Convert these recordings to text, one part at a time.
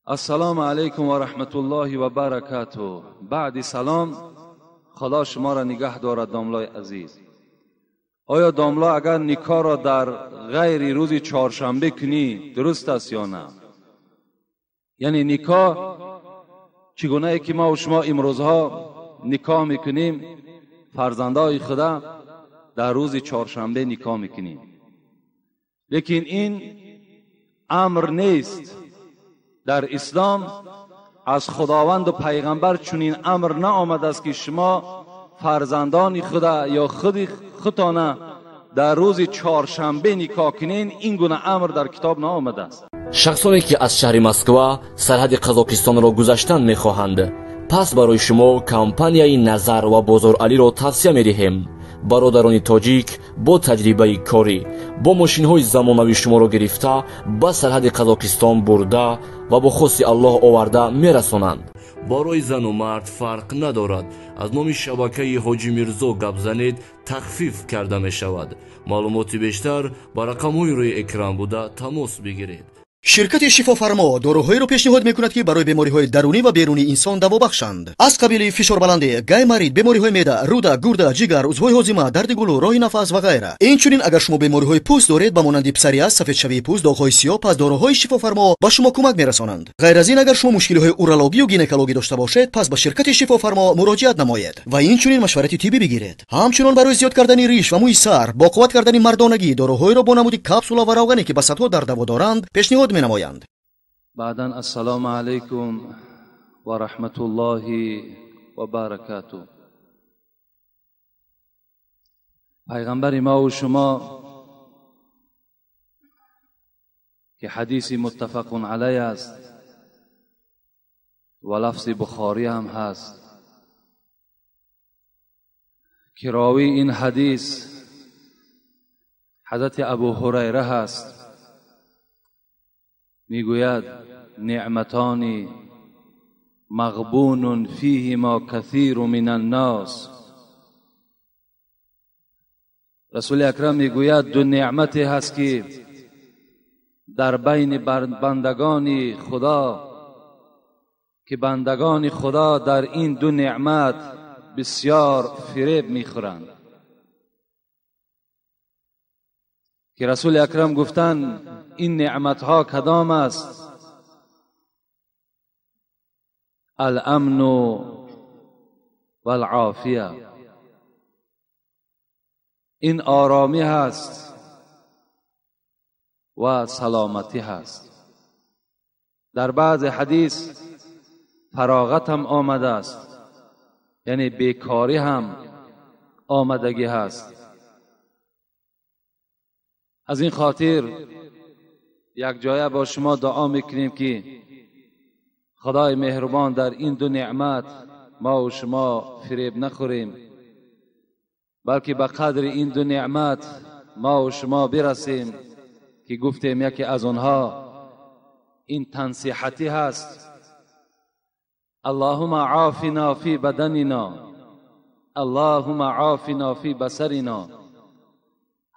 Ассалому алайкум ва раҳматуллоҳи ва баракатуҳ. Баъди салом, Худо шуморо нигаҳ дорад, домлои азиз. Оё домло, агар никоҳро дар ғайри рӯзи чоршанбе кунӣ, дуруст аст ё на? Яъне никоҳ чӣ гунае ки мо шумо имрӯзҳо никоҳ мекунем, фарзандои худа дар рӯзи чоршанбе никоҳ мекунем, лекин ин амр нест. Дар ислом аз худованду пайғамбар чунин амр наомадааст, ки шумо фарзандони худа ё худи худтона дар рӯзи чоршанбе никоҳ кунед. Ин гуна амр дар китоб наомадааст. Шахсоне ки аз шаҳри Москва сарҳади Қазоқистонро гузаштан мехоҳанд, пас барои шумо компанияи Назар ва Бозоралиро тавсия медиҳем. Бародарони тоҷик бо таҷрибаи корӣ бо мошинҳои замонавӣ шуморо гирифта, ба сарҳади Қазоқистон бурда ва бо хости Аллоҳ оварда мерасонанд. Барои зану мард фарқ надорад. Аз номи шабакаи Ҳоҷӣ Мирзо гап занед, тахфиф карда мешавад. Маълумоти бештар ба рақамҳои рӯи экран буда тамос бигиред. Ширкати Шифофармо доруҳоеро пешниҳод мекунад, ки барои бемориҳои дарунӣ ва берунии инсон даво бахшанд, аз қабили фишорбаландӣ, гайморит, бемориҳои меъда, рӯда, гурда, ҷигар, узвҳои ҳозима, дарди гулӯ, роҳи нафас ва ғайра. Инчунин, агар шумо бемориҳои пӯст доред, ба монанди псориаз, сафедшавии пӯст, доғҳои сиёҳ, пас доруҳои Шифофармо ба шумо кӯмак мерасонанд. Ғайр аз ин, агар шумо мушкилиҳои урологию гинекологӣ дошта бошед, пас ба ширкати Шифофармо муроҷиат намоед ва инчунин машварати тиббӣ бигиред. Ҳамчунон барои зиёд кардани риш ва мӯи сар, бо қувват кардани мардонагӣ доруҳоеро бо намуди капсула ва равғане, ки ба садҳо дард даво доранд, пешниҳод менамоянд. Баъдан ассалому алайкум ва раҳматуллоҳи ва баракатуҳ. Пайғамбари мо шумо, ки ҳадиси муттафақун алайҳ аст ва лафзи Бухорӣ ҳам ҳаст, ки ровии ин ҳадис ҳазрати Абу Ҳурайра ҳаст, میگوید: نعمتان مغبون فیهما کثیر من الناس. رسول اکرم میگوید دو نعمتی هست که در بین بندگان خدا، که بندگان خدا در این دو نعمت بسیار فریب میخورند. که رسول اکرم گفتند این نعمتها کدام است؟ الامن والعافیه. این آرامی هست و سلامتی هست. در بعض حدیث فراغت هم آمده است، یعنی بیکاری هم آمدگی هست. از این خاطر یک جایه با شما دعا میکنیم که خدای مهربان در این دو نعمت ما و شما فریب نخوریم، بلکه به قدر این دو نعمت ما و شما برسیم که گفتیم یکی از آنها این تنصیحتی هست. اللهم عافنا فی بدننا، اللهم عافنا فی بصرنا،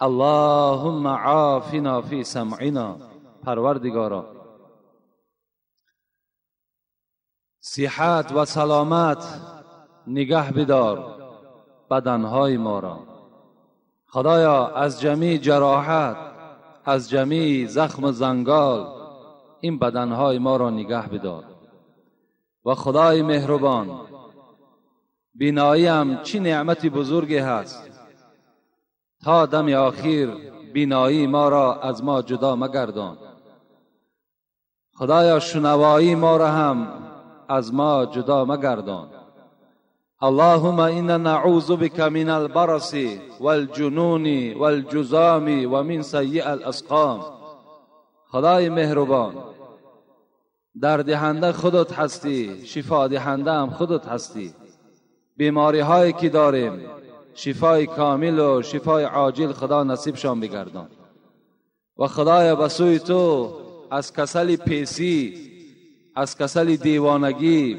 اللهم عافنا فی سمعنا. پروردگارا، صحت و سلامت نگه بدار بدنهای ما را. خدایا از جمیع جراحت، از جمیع زخم و زنگال این بدنهای ما را نگه بدار. و خدای مهربان، بیناییم چی نعمت بزرگی هست، تا دم آخر بینایی ما را از ما جدا مگردان. خدایا شنوایی ما را هم از ما جدا مگردان. اللهم انا نعوذ بك من البرص والجنون والجزام ومن سیء الاسقام. خدای مهربان، دردهنده خودت هستی، شفا دهنده هم خودت هستی. بیماری هایی که داریم شفای کامل و شفای عاجل خدا نصیبشان بگردان. و خدایا به سوی تو از کسل پیسی، از کسل دیوانگی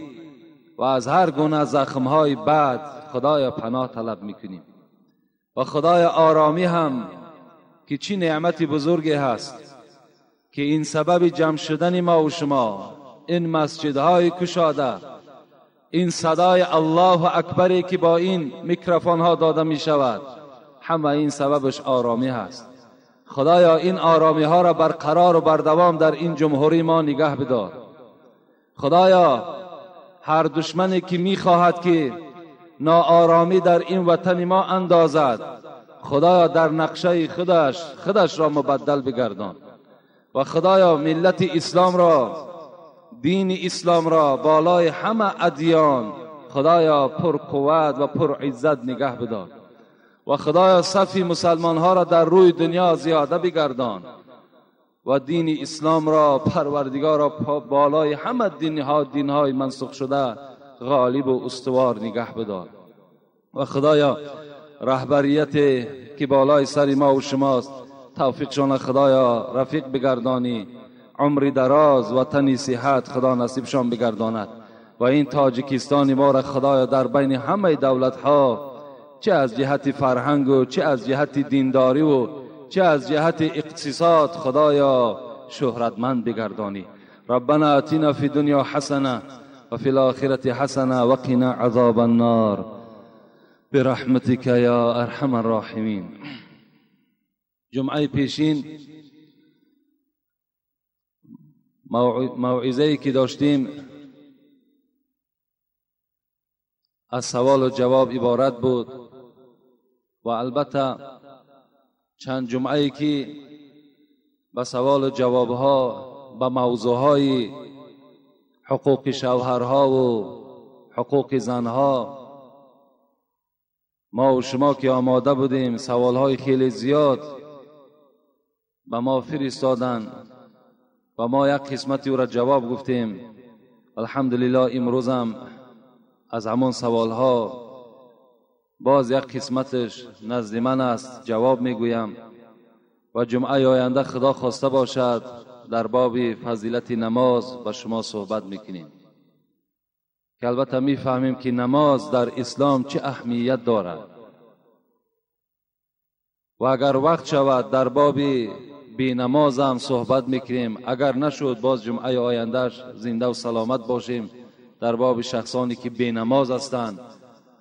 و از هر گونه زخمهای بد خدایا پناه طلب میکنیم. و خدایا آرامی هم که چی نعمت بزرگی هست که این سبب جمع شدن ما و شما، این مسجدهای کشاده، این صدای الله اکبری که با این میکروفون ها داده می شود، همه این سببش آرامی هست. خدایا این آرامی ها را برقرار و بردوام در این جمهوری ما نگه بدار. خدایا هر دشمنی که می خواهد که ناآرامی در این وطن ما اندازد، خدایا در نقشه خودش را مبدل بگردان. و خدایا ملت اسلام را، دین اسلام را بالای همه ادیان خدایا پر قوت و پر عزت نگه بدار. و خدایا صف مسلمان ها را در روی دنیا زیاده بگردان و دین اسلام را پروردگار را بالای همه دینهای منسوخ شده غالب و استوار نگه بدار. و خدایا رهبریت که بالای سر ما و شماست توفیقشان خدایا رفیق بگردانی، عمر دراز و تنی صحت خدا نصیبشان بگرداند. و این تاجیکستان ما را خدایا در بین همه دولت ها، چه از جهت فرهنگ و چه از جهت دینداری و چه از جهت اقتصاد، خدایا شهرتمند بگردانی. ربنا آتنا فی دنیا حسنه و فی الاخرة حسنه و قنا عذاب النار برحمتك یا ارحم الراحمین. جمعه پیشین موعظه‌ای که داشتیم از سوال و جواب عبارت بود و البته چند جمعه‌ای که به سوال و جوابها به موضوعهای حقوق شوهرها و حقوق زنها ما و شما که آماده بودیم، سوالهای خیلی زیاد به ما فرستادن و ما یک قسمتی او را جواب گفتیم. الحمدلله امروزم از همان سوالها باز یک قسمتش نزد من است، جواب میگویم. و جمعه آینده خدا خواسته باشد در باب فضیلت نماز با شما صحبت میکنیم که البته میفهمیم که نماز در اسلام چه اهمیت دارد. و اگر وقت شود در باب بی نماز هم صحبت میکنیم، اگر نشد باز جمعه آیندهش زنده و سلامت باشیم در باب شخصانی که بی نماز هستند،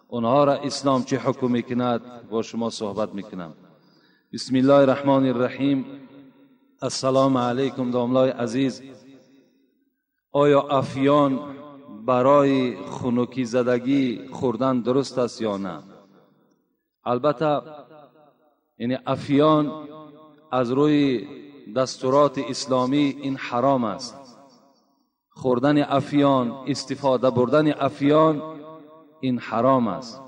اونها را اسلام چه حکم میکند با شما صحبت میکنم. بسم الله الرحمن الرحیم. السلام علیکم داملای عزیز. آیا افیان برای خنکی زدگی خوردن درست است یا نه؟ البته یعنی افیان از روی دستورات اسلامی این حرام است. خوردن افیان، استفاده بردن افیان این حرام است.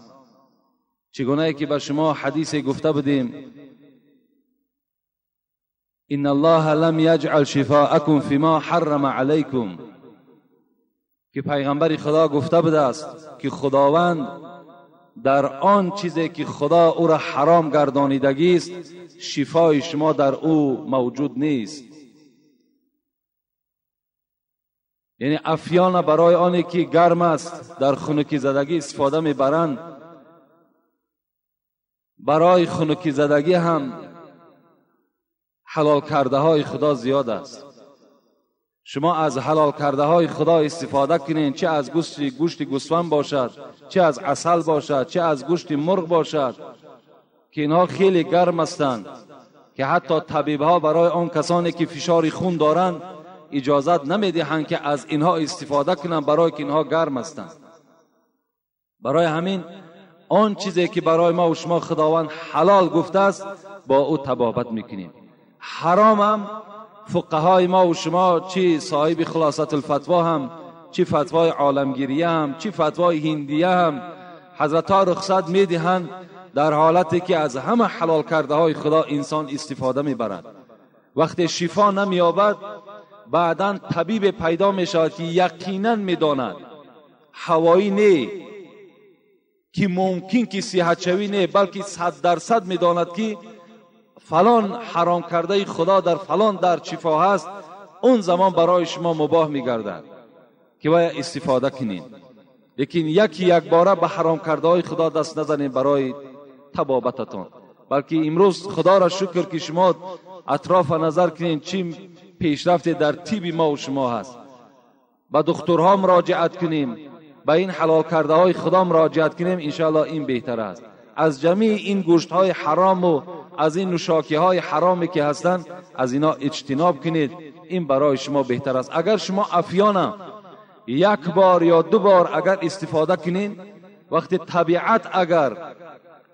چگونه که به شما حدیث گفته بودیم، ان الله لم یجعل شفاءکم فیما حرم علیکم، که پیغمبر خدا گفته بوده است که خداوند در آن چیزی که خدا او را حرام گردانیدگی است شفای شما در او موجود نیست. یعنی افیان برای آنی که گرم است در خنکی زدگی استفاده میبرند، برای خنکی زدگی هم حلال کرده های خدا زیاد است. شما از حلال کرده های خدا استفاده کنین، چه از گوشت گوسفند باشد، چه از عسل باشد، چه از گوشت مرغ باشد، که اینها خیلی گرم هستند که حتی طبیب ها برای آن کسانی که فشار خون دارند اجازت نمیدهند که از اینها استفاده کنند، برای که اینها گرم هستند. برای همین آن چیزی که برای ما و شما خداوند حلال گفته است با او تبابت میکنیم. حرام هم فقهای ما و شما، چی صاحب خلاصت الفتوا هم، چی فتوای عالمگیریه هم، چی فتوای هندیه هم، حضرت ها رخصت میدهند در حالتی که از همه حلال کرده های خدا انسان استفاده میبرد. وقتی شفا نمییابد بعدا طبیب پیدا میشود که یقینا میداند، هوایی نه که ممکن که صحت شوی نه، بلکه 100% میداند که فلان حرام کرده خدا در فلان در شفا هست، اون زمان برای شما مباح میگردد که باید استفاده کنید. لیکن یکی یک باره به حرام کرده های خدا دست نزنید برای تبابتتان، بلکه امروز خدا را شکر که شما اطراف نظر کنید چی پیشرفت در طب ما و شما هست. به دکترها مراجعت کنیم، به این حلال کرده های خدا مراجعت کنیم، انشاءالله این بهتر است. از جمیع این گوشت های حرام و از این نوشاکی های حرامی که هستند از اینا اجتناب کنید، این برای شما بهتر است. اگر شما افیانه یک بار یا دو بار اگر استفاده کنین، وقتی طبیعت اگر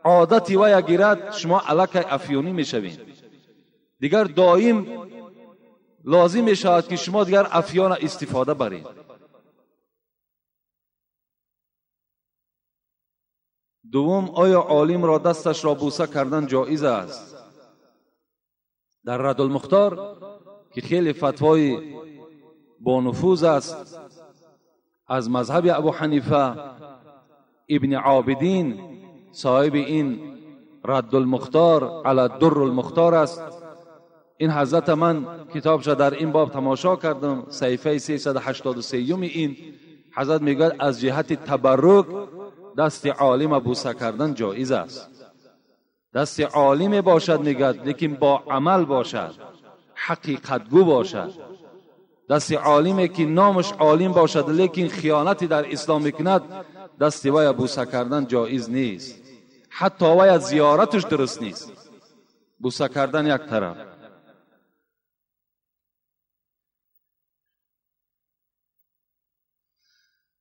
عادتی ویا گیرد، شما الکی افیونی میشوین. دیگر دائم لازم میشود که شما دیگر افیان استفاده برید. دوم، آیا عالم را دستش را بوسه کردن جایز است؟ در رد المختار که خیلی فتوای با نفوذ است از مذهب ابو حنیفه، ابن عابدین صاحب این رد المختار علی در المختار است. این حضرت من کتابش در این باب تماشا کردم، صحیفه 383 این حضرت میگوید از جهت تبرک دست عالم بوسه کردن جایز است. دست عالم باشد میگد، لیکن با عمل باشد، حقیقتگو باشد. دست عالمی که نامش عالم باشد لیکن خیانتی در اسلام میکند، دست وی بوسه کردن جایز نیست، حتی وی زیارتش درست نیست. بوسه کردن یک طرف.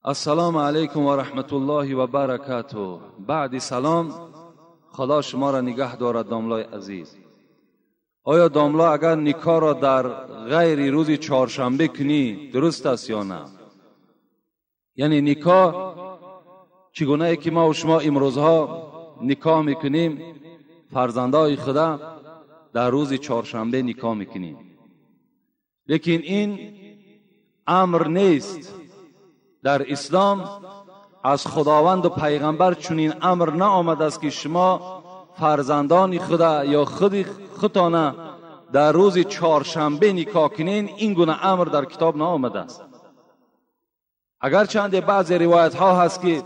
السلام علیکم و رحمت الله و برکاته. بعد سلام، خدا شما را نگه دارد داملای عزیز. آیا داملا اگر نکاح را در غیر روز چهارشنبه کنی درست است یا نه؟ یعنی نکاح چگونه ای که ما و شما امروزها نکاح میکنیم، فرزندای خدا در روز چهارشنبه نکاح میکنیم، لیکن این امر نیست. در اسلام از خداوند و پیغمبر چنین امر نآمده است که شما فرزندان خدا یا خود خودتان در روز چهارشنبه نکاح کنین. این گونه امر در کتاب نآمده است. اگر چند بعض روایت ها هست که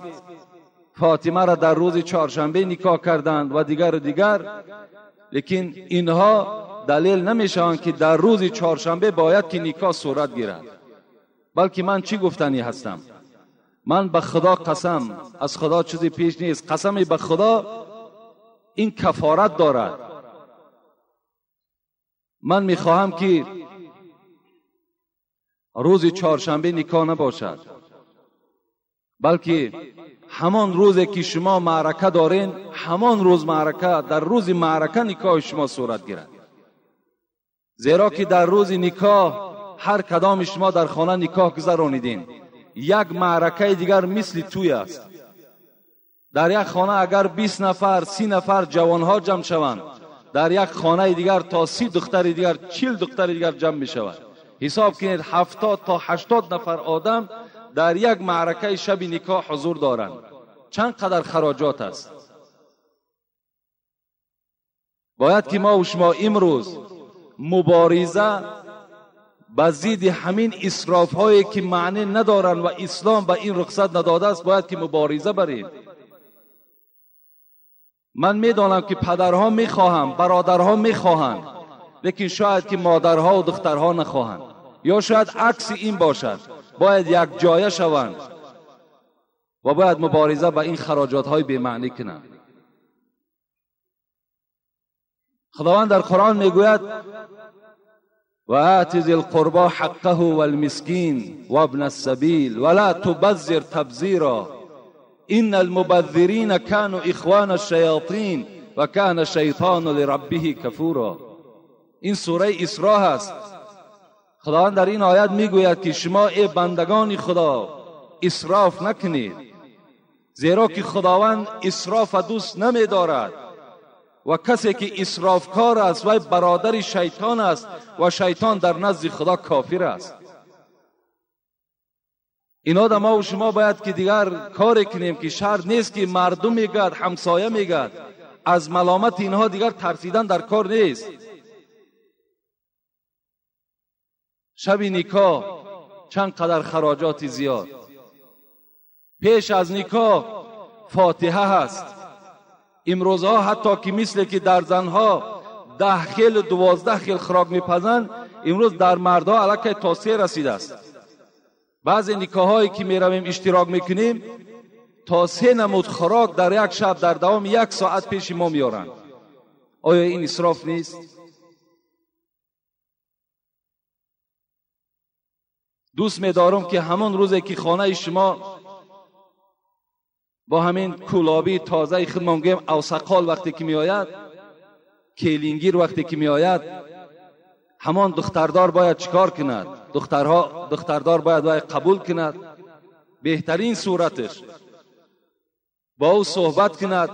فاطمه را در روز چهارشنبه نکاح کردند و دیگر و دیگر، لیکن اینها دلیل نمیشوند که در روز چهارشنبه باید که نکاح صورت گیرد. بلکه من چی گفتنی هستم؟ من به خدا قسم، از خدا چیزی پیش نیست، قسم به خدا این کفارت دارد. من میخواهم که روز چهارشنبه نکاح نباشد، بلکه همان روزی که شما معرکه دارین، همان روز معرکه، در روز معرکه نکاح شما صورت گیرد. زیرا که در روز نکاح هر کدام شما در خانه نکاح گذرانیدین، یک معرکه دیگر مثل توی است. در یک خانه اگر 20 نفر 30 نفر جوانها جمع شوند، در یک خانه دیگر تا 30 دختر دیگر 40 دختر دیگر جمع می شود. حساب کنید 70 تا 80 نفر آدم در یک معرکه شب نکاح حضور دارند. چند قدر خراجات است. باید که ما و شما امروز مبارزه به ضد همین اسراف هایی که معنی ندارند و اسلام به این رخصت نداده است، باید که مبارزه بریم. من میدانم که پدرها میخواهند، برادرها میخواهند، لیکن شاید که مادرها و دخترها نخواهند، یا شاید عکس این باشد. باید یک جایه شوند و باید مبارزه به این خراجات های بی معنی کنند. خداوند در قرآن میگوید و آت ذی القربى حقه والمسکین وابن السبیل ولا تبذر تبذیرا ان المبذرین كانوا اخوان الشیاطین وكان الشیطان لربه کفورا. این سوره اسراء است. خداوند در این آیت میگوید که شما ای بندگان خدا اسراف نکنید، زیرا که خداوند اسراف دوست نمیدارد و کسی که اسرافکار است وی برادر شیطان است و شیطان در نزد خدا کافر است. اینا در ما و شما باید که دیگر کار کنیم که شرط نیست که مردم میگد، همسایه میگد، از ملامت اینها دیگر ترسیدن در کار نیست. شب نکاح چند قدر خراجات زیاد، پیش از نکاح فاتحه هست. امروزها حتی که مثل که در زنها 10 خیل و 12 خیل خوراک میپزند، امروز در مردها الکی تا 3 رسیده است. Баъзе никоҳҳое ки меравем иштирок мекунем, то 3 намуд хӯрок дар як шаб дар давоми 1 соат пеши мо меоранд. Оё ин исроф нест? Дӯст медорам ки ҳамон рӯзе ки хонаи шумо бо ҳамин кӯлобии тозаи худмон гӯем авсақол вақте ки меояд, келингир вақте ки меояд, ҳамон духтардор бояд чикор кунад? Духтардор бояд вай қабул кунад, беҳтарин сураташ бо ӯ суҳбат кунад.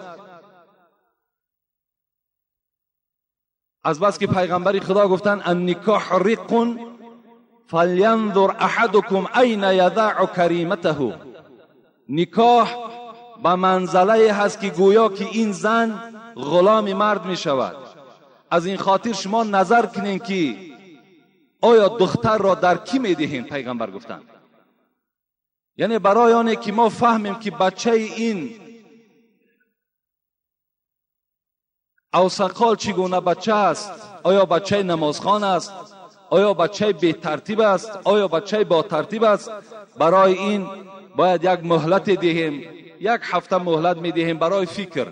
Аз бас ки пайғамбари Худо гуфтанд анникоҳ риқун фалянзур аҳадукум айна язаъу кариматаҳу. Никоҳ ба манзалае ҳаст ки гӯё ки ин зан ғуломи мард мешавад. Аз ин хотир шумо назар кунед ки оё духтарро дар кӣ медиҳем, пайғамбар гуфтанд. Яъне барои оне ки мо фаҳмем ки бачаи ин авсақол чӣ гуна бача аст, оё бачаи намозхон аст, оё бачаи бетартиб аст, оё бачаи ботартиб аст, барои ин бояд як муҳлате диҳем, 1 ҳафта муҳлат медиҳем барои фикр,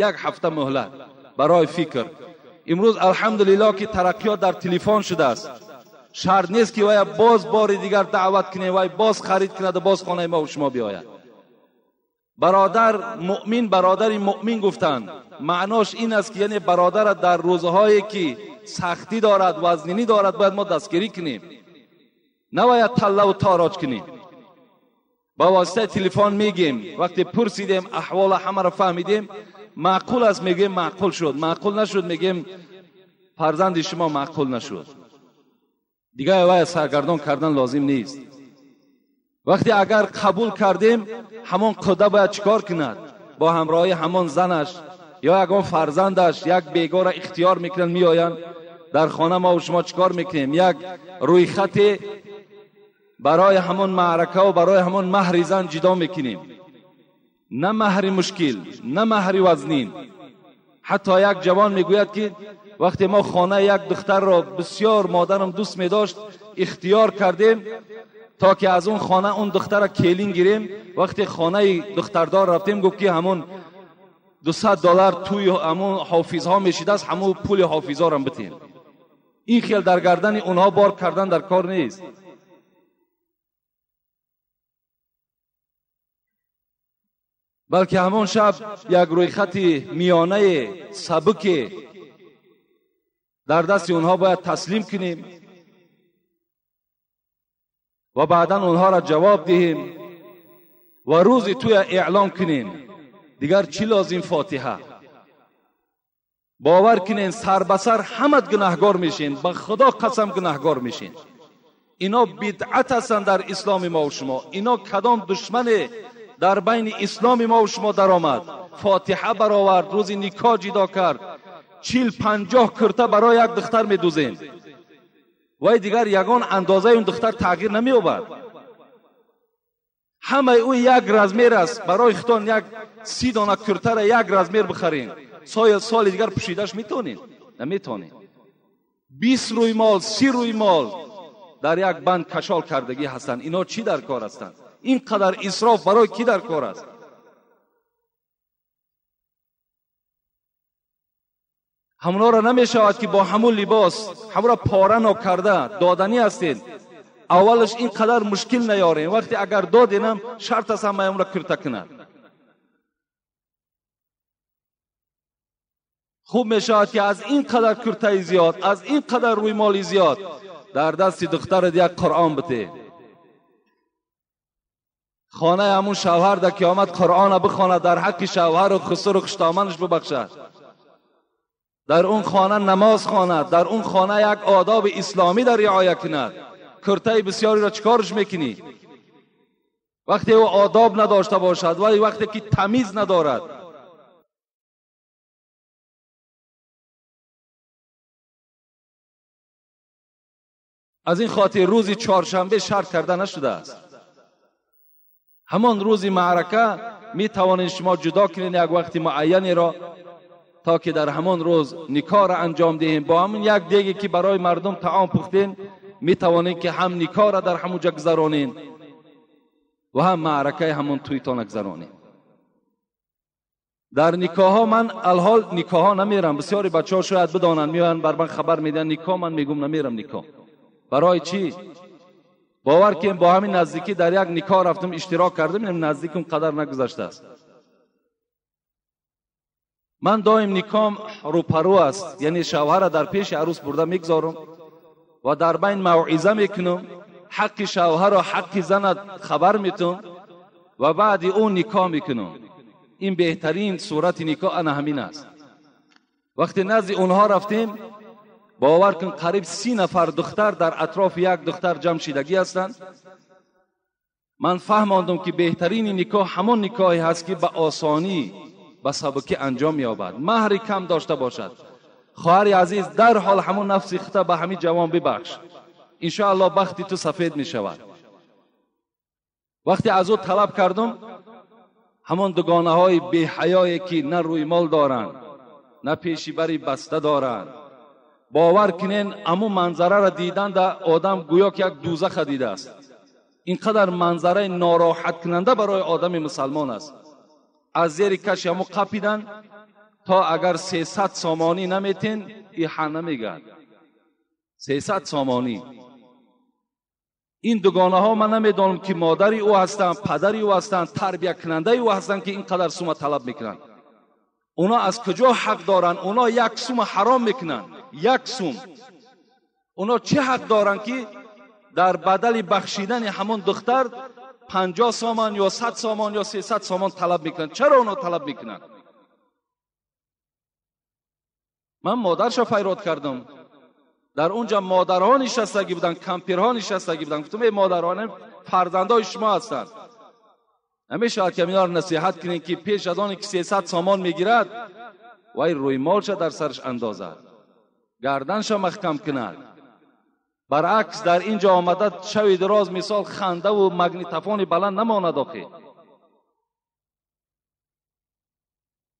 як ҳафта муҳлат барои фикр. Имрӯз алҳамдулиллоҳ ки тараққиёт дар телефон шудааст. Шарт нест ки вая боз бори дигар даъват кунем, вай боз харид кунад ва боз хонаи мо шумо биёяд. Бародар муъмин бародари муъмин гуфтанд. Маънош ин аст ки яъне бародарат дар рӯзҳое ки сахтӣ дорад, вазнинӣ дорад, бояд мо дастгирӣ кунем, набояд таллаву тороҷ кунем. Ба воситаи телефон мегем, вақте пурсидем аҳвола ҳамаро фаҳмидем, маъқул аст мегӯем маъқул шуд, маъқул нашуд мегӯем фарзанди шумо маъқул нашуд. Дигар вай саргардон кардан лозим нест. Вақте агар қабул кардем, ҳамон қуда бояд чикор кунад? Бо ҳамроҳи ҳамон занаш ё ягон фарзандаш як бегора ихтиёр мекунанд, меоянд дар хона. Мо шумо чикор мекунем? Як рӯйхате барои ҳамон маърака ва барои ҳамон маҳри зан ҷидо мекунем. На маҳри мушкил, на маҳри вазнин. Ҳатто як ҷавон мегӯяд ки вақте мо хонаи як духтарро бисёр модарам дӯст медошт, ихтиёр кардем то ки аз он хона он духтарро келин гирем. Вақте хонаи духтардор рафтем, гуфт ки ҳамон $200 туи ҳамон ҳофизҳо мешидааст, ҳамон пули ҳофизҳоро битем. Ин хел дар гардани онҳо бор кардан дар кор нест. Балки ҳамон шаб як рӯйхати миёнаи сабуке дар дасти онҳо бояд таслим кунем ва баъдан онҳоро ҷавоб диҳем ва рӯзи туя эълон кунем. Дигар чӣ лозим? Фотиҳа. Бовар кунен, сар ба сар ҳамат гунаҳгор мешин, ба Худо қасам гунаҳгор мешин. Ино бидъат ҳастанд дар исломи мо ва шумо. Ино кадом душмане дар байни исломи мо ва шумо даромад, фотиҳа баровард, рӯзи никоҳ ҷидо кард, 40-50 курта барои як духтар медӯзем. Вай дигар ягон андозаи он духтар тағйир намеёбад. Ҳамаи ӯ як размер аст. Барои худтон як 30 дона куртара як размер бихарем, соли дигар пӯшидаш метонед? Наметонед. 20 рӯймол, 30 рӯймол дар як банд кашол кардагӣ ҳастанд. Ино чӣ дар кор ҳастанд? Ин қадар исроф барои кӣ дар кор аст? Ҳамонҳоро намешавад ки бо ҳамун либос ҳамонро пора нокарда доданӣ ҳастед. Аввалаш ин қадар мушкил наёрем. Вақте агар доденам, шарт аст ҳамаи онро курта кунад. Хуб мешавад ки аз ин қадар куртаи зиёд, аз ин қадар рӯймоли зиёд дар дасти духтарат як Қуръон бите. Хонаи ҳамун шавҳар дар қиёмат Қуръона бихонад, дар ҳаққи шавҳару хусуру хуштоманаш бибахшад. Дар он хона намоз хонад, дар он хона як одоби исломӣ дар риоя кунад. Куртаи бисёриро чӣ корш мекунӣ? Вақте ӯ одоб надошта бошад, вале вақте ки тамиз надорад. Аз ин хотир рӯзи чоршанбе шарт карда нашудааст. Ҳамон рӯзи маърака метавонед шумо ҷудо кунед як вақти муайянеро, то ки дар ҳамон рӯз никоҳро анҷом диҳем. Бо ҳамон як деге ки барои мардум таом пухтем, میتوانین که هم نکاح را در همونجا گذرانین و هم معرکه همون تویتان گذرانین. در نکاح ها من الحال نکاح ها نمیرم. بسیاری بچه ها شاید بدانند، میان بر من خبر میدن نکاح، من میگم نمیرم نکاح. برای چی؟ باور که با همین نزدیکی در یک نکاح رفتم اشتراک کردم، اینم نزدیکم قدر نگذشته است. من دائم نکام روپرو است، یعنی شوهر را در پیش عروس برده میگذارم و در بین موعظه میکنم، حق شوهر و حق زن خبر میتم و بعد او نکاح میکنم. این بهترین صورت نکاح انا همین است. وقتی نزد اونها رفتیم، باور کن قریب 30 نفر دختر در اطراف یک دختر جمع شدگی هستند. من فهماندم که بهترین نکاح همون نکاحی هست که به آسانی به سبکی انجام می‌یابد، مهر کم داشته باشد. خواهر عزیز در حال همون نفس خطا به همین جوان ببخش، انشاءالله بختی تو سفید می شود. وقتی از او طلب کردم، همون دوگانه های بی حیایی که نه روی مال دارند نه پیشی بری بسته دارند، باور کنین امو منظره را دیدن در آدم گویا که یک دوزخ دیده است. اینقدر منظره ناراحت کننده برای آدم مسلمان است. از زیر کش همو قپیدن تا اگر 300 سامانی نمیتین ای ها نمیگن. 300 سامانی. این دوگانه ها من نمیدانم که مادری او هستند، پدری او هستند، تربیه کننده او هستند که اینقدر سومه طلب میکنن. اونا از کجا حق دارن؟ اونا یک سوم حرام میکنن، یک سوم. اونا چه حق دارن که در بدل بخشیدن همون دختر 50 سامان یا 100 سامان یا 300 سامان طلب میکنن؟ چرا اونا طلب میکنن؟ من مادرش فریاد کردم. در اونجا مادرها نشستگی بودن، کمپیرها نشستگی بودن. گفتم ای مادران، فرزندای شما هستند. نمیشه که اینا رو نصیحت کنین که پیش از آن که 300 سامان میگیرد وای روی مالش در سرش اندازد، گردنش محکم کند. برعکس در اینجا آمده شوی دراز مثال خنده و مگنیتفون بلند نماند. آخه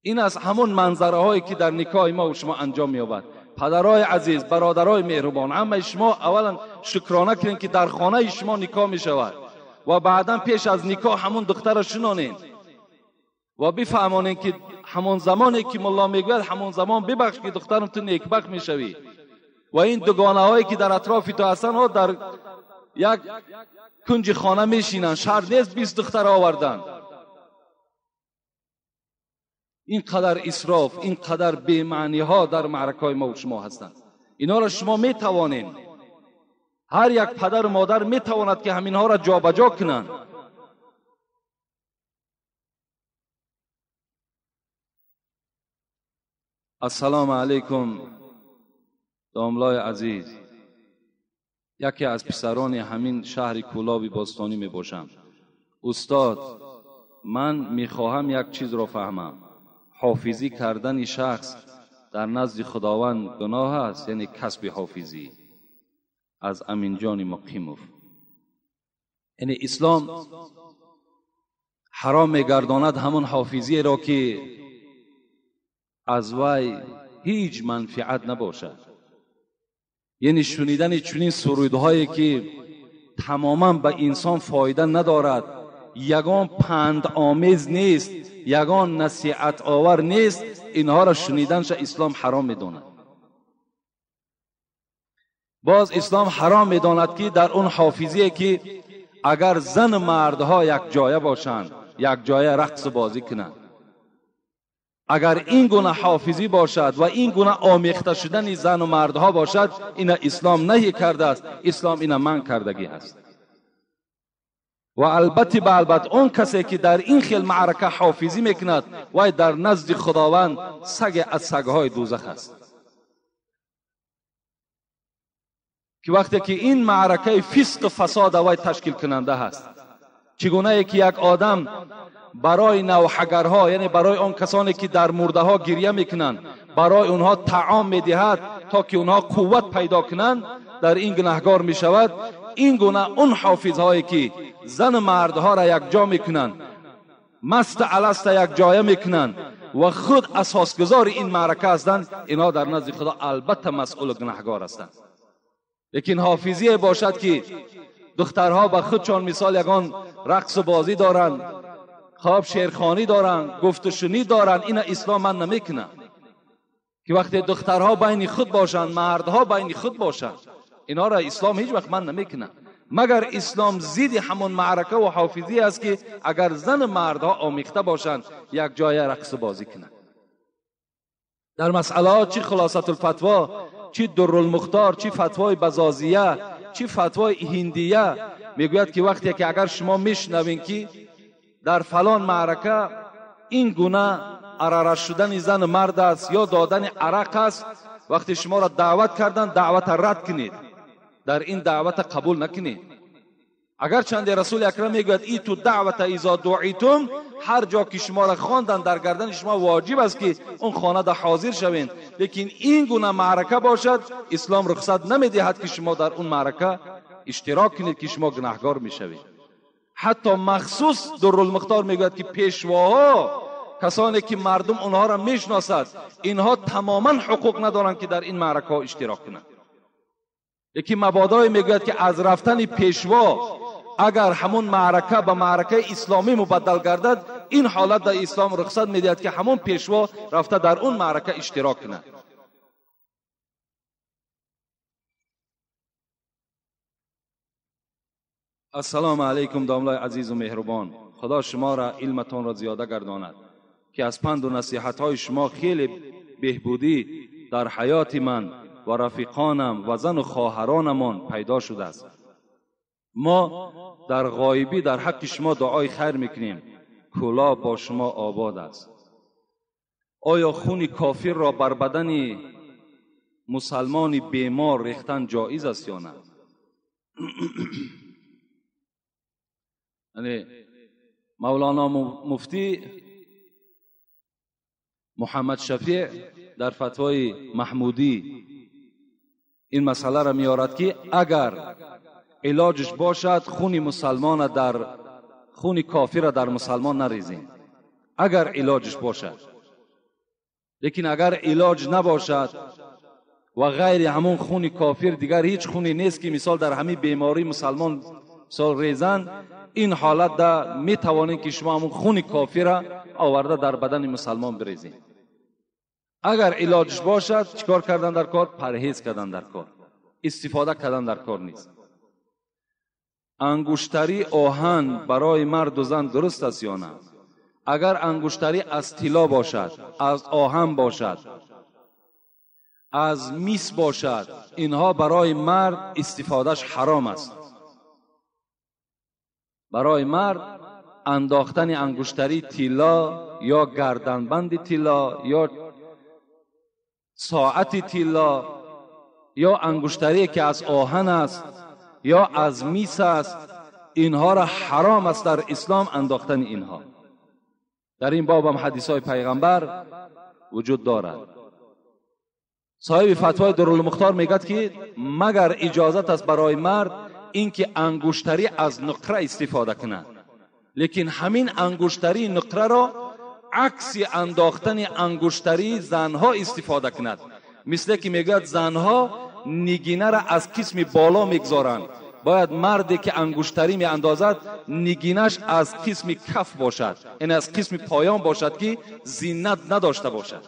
این از همون منظره هایی که در نکاح ما و شما انجام می‌یابد. پدرای عزیز، برادرای مهربان، همه شما اولا شکرانه کنین که در خانه شما نکاح می شود و بعدا پیش از نکاح همون دختر را شنانین و بفهمانین که همون زمانی که ملا میگوید همون زمان ببخش که دخترم تو نیکبخت میشوی. و این دوگانه هایی که در اطراف تو هستن ها در یک کنج خانه میشینن، شرط نیست 20 دختر آوردن. اینقدر اسراف، اینقدر بی‌معنی ها در معرکه های ما و شما هستند. اینا را شما میتوانین، هر یک پدر و مادر میتواند که همینها را جابجا کنند. السلام علیکم داملای عزیز، یکی از پسران همین شهر کولاب باستانی می باشم. استاد، من میخواهم یک چیز را فهمم. حافظی کردن شخص در نزد خداوند گناه است، یعنی کسب حافظی. از امین جان مقیموف. یعنی اسلام حرام میگرداند همون حافظی را که از وی هیچ منفعت نباشد. یعنی شنیدن چنین سرودهایی که تماما به انسان فایده ندارد، یگان پند آمیز نیست، یگان نصیحت آور نیست، اینها را شنیدنش اسلام حرام میداند. باز اسلام حرام میداند که در اون حافظیه که اگر زن و مردها یک جایه باشند، یک جایه رقص بازی کنند، اگر این گونه حافظی باشد و این گونه آمیخته شدن زن و مردها باشد، این اسلام نهی کرده است، اسلام این منع کردگی است. و البته به البته اون کسی که در این خیل معرکه حافظی میکند وای در نزد خداوند سگ از سگهای دوزخ است. که وقتی که این معرکه فسق و فساد وای تشکیل کننده هست، چگونه که یک آدم برای نوحگرها، یعنی برای آن کسانی که در مرده ها گریه میکنند، برای اونها طعام میدهد تا که اونها قوت پیدا کنند، در این گناهگار میشود. این گونه اون حافظهایی که زن و مردها را یک جا میکنند، مست الست یک جایه میکنند و خود اساسگزار این معرکه هستند، اینها در نزد خدا البته مسئول و گناهگار هستند. лекин ҳофизие бошад ки духтарҳо ба худшон мисол ягон рақсу бозӣ доранд, хоб шеърхонӣ доранд, гуфтушунид доранд, ина ислом ман намекунад. Ки вақте духтарҳо байни худ бошанд, мардҳо байни худ бошанд, инҳоро ислом ҳеҷ вақт ман намекунад. Магар ислом зидди ҳамон маърака ва ҳофизӣ аст ки агар зану мардҳо омехта бошанд, як ҷоя рақсу бозӣ кунанд. Дар масъалаҳо чӣ хулосатулфатво, чӣ дуррулмухтор, чӣ фатвои базозия, чӣ фатвои ҳиндия мегӯяд ки вақте ки агар шумо мешунавед ки дар фалон маърака ин гуна арара шудани зану мард аст ё додани арақ аст, вақте шуморо даъват карданд, даъвата рад кунед, дар ин даъвата қабул накунед. Агарчанде расули акрам мегӯяд иту даъвата изо дуитум, ҳар ҷо ки шуморо хонданд дар гардани шумо воҷиб аст ки он хонада ҳозир шавед, лекин ин гуна маърака бошад, ислом рухсат намедиҳад ки шумо дар он маърака иштирок кунед, ки шумо гунаҳгор мешавед. Ҳатто махсус дуррулмухтор мегӯяд ки пешвоҳо, касоне ки мардум онҳоро мешиносад, инҳо тамоман ҳуқуқ надоранд ки дар ин маъракаҳо иштирок кунанд. Лекин мабодое мегӯяд ки аз рафтани пешво агар ҳамон маърака ба маъракаи исломӣ мубаддал гардад, ин ҳолат дар ислом рухсат медиҳад ки ҳамон пешво рафта дар он маърака иштирок кунад. Ассалому алайкум домлаи азизу меҳрубон. Худо шуморо илматонро зиёда гардонад ки аз панду насиҳатҳои шумо хеле беҳбудӣ дар ҳаёти ман ва рафиқонам ва зану хоҳаронамон пайдо шудааст. Мо дар ғоибӣ дар ҳаққи шумо дуои хайр мекунем. Кӯлоб бо шумо обод аст. Оё хуни кофирро бар бадани мусалмони бемор рехтан ҷоиз аст ё на? Яъне мавлоно муфтӣ муҳаммад шафеъ дар фатвои маҳмудӣ ин масъаларо меорад ки агар илоҷш бошад хуни мусалмона дар хуни кофира дар мусалмон нарезем, агар илоҷш бошад. Лекин агар илоҷ набошад ва ғайри ҳамон хуни кофир дигар ҳеҷ хуне нест ки мисол дар ҳамин беморӣ мусалмон мисол резанд, ин ҳолат да метавонед ки шумо ҳамон хуни кофира оварда дар бадани мусалмон бирезед. Агар илоҷш бошад, чикор кардан дар кор? Парҳез кардан дар кор, истифода кардан дар кор нест. Ангуштари оҳан барои марду зан дуруст аст ё на? Агар ангуштарӣ аз тилло бошад, аз оҳан бошад, аз мис бошад, инҳо барои мард истифодаш ҳаром аст. Барои мард андохтани ангуштари тилло ё гарданбанди тилло ё соати тилло ё ангуштарие ки аз оҳан аст ё аз мис аст, инҳоро ҳаром аст дар ислом андохтани инҳо. Дар ин боб ҳам ҳадисҳои пайғамбар вуҷуд дорад. Соҳиби фатвои дурулмухтор мегӯяд ки магар иҷозат аст барои мард ин ки ангуштарӣ аз нуқра истифода кунад, лекин ҳамин ангуштарии нуқраро акси андохтани ангуштарии занҳо истифода кунад. Мисле ки мегӯяд занҳо нигинаро аз қисми боло мегузоранд, бояд марде ки ангуштарӣ меандозад нигинаш аз қисми каф бошад, яъне аз қисми поён бошад ки зинат надошта бошад,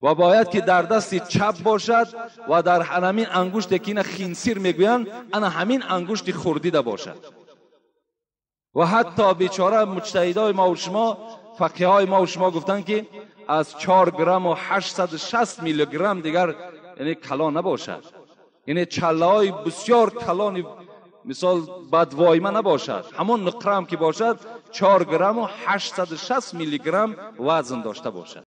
ва бояд ки дар дасти чап бошад ва дар ҳамин ангуште ки ина хинсир мегӯянд, ана ҳамин ангушти хурдида бошад. Ва ҳатто бечора муҷтаҳидои мо ва шумо, фақиҳои мо ва шумо гуфтанд ки аз 4 грамм ва 860 миллиграмм дигар яъне калон набошад, яъне чаллаҳои бисёр калони мисол бадвойма набошад, ҳамон нуқра ҳам ки бошад 4 грамм ва 860 миллиграмм вазн дошта бошад.